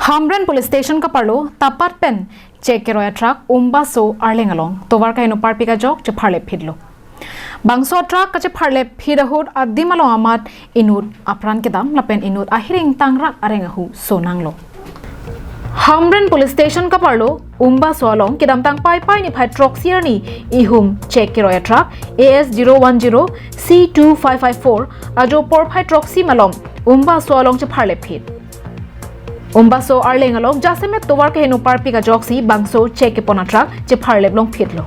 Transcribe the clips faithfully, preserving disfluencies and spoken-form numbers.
Hamren Police Station kaparlo tapat pen check keroi a-truck Umbaso arleng along tovar kaheno parpik ajok chepharlep phitlo. Bangso truck kachepharlep phit ahut adim along amat inut apran kedam lapen inut ahiring tangrak areng ahu sonanglo. Hamren Police Station kaparlo Umbaso along kedamtang Paipai niphai throksi arni ihum check keroi a-truck A S zero one zero C two five five four ajo porphai throksi malom Umbaso along chepharlep phit. Umbaso arleng along jasemet tovar kaheno parpik ajoksi bangso check kepon a-truck chepharlep longphitlo.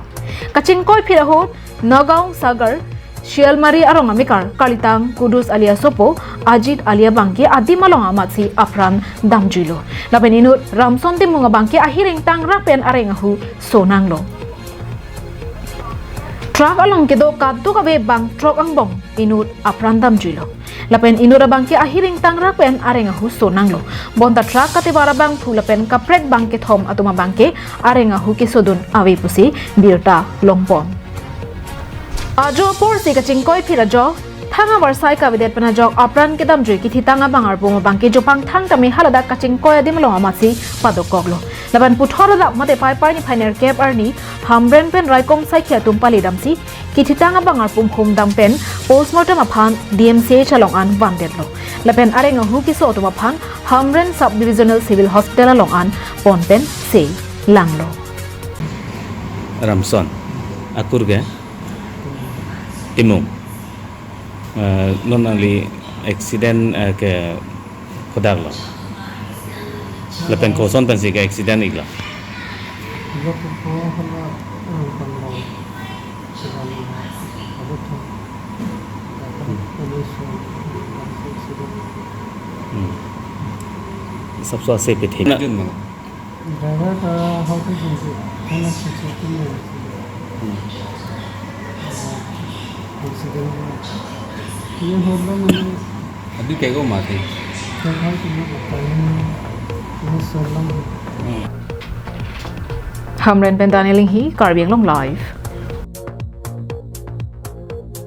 Kachingkoi phit ahut Nagaon Sagar Shialmari arong amekar kalitang Kudus alias Sopo, Ajit alias abangke adim along amatsi apran damjuilo. Lapen inut Ramson Timung abangke ahiring tangrak pen areng ahu sonanglo. Truck along kedo kadokave bang throk angbong inut apran damjuilo. Lapen inut abangke ahiring tangrak pen areng ahu sonanglo. Bonta truck katevar abangphu lapen kaprek bang kethom atum abangke areng ahu kesodun ave pusi birta longpon. Ajo aporsi kachingkoi phit ajok thang avarsai kavedet pen ajok apran kedamjui kithitang abang arpum abangke jopang thang tame haladak kachingkoi adim along amatsi padokoklo. Lapen puthot adap mate Paipai niphai nerkep arni Hamren pen raikom saikhi atum pali damsi kithitang abang arpum humdam pen postmortem aphan D M C H along an vandetlo. Lapen areng ahu keso atum aphan Hamren Sub Divisional Civil Hospital along an pon pen se langlo. Ramson, akur ke Timung. Eh, non nangli accident, eh, ke kodak lo. Lapen koson pensi ke accident iklo. Hmm. Sabse safe pithe. Driver ta hau ke jin se, hana se se tum ne se. Hmm. Accident. Ye hor lo mane. Abhi kya ko mati? Kya khai tum ne bata ye, ye sor lo. Hmm. Hamren pen Daniel Inghi, Karbi Anglong Live.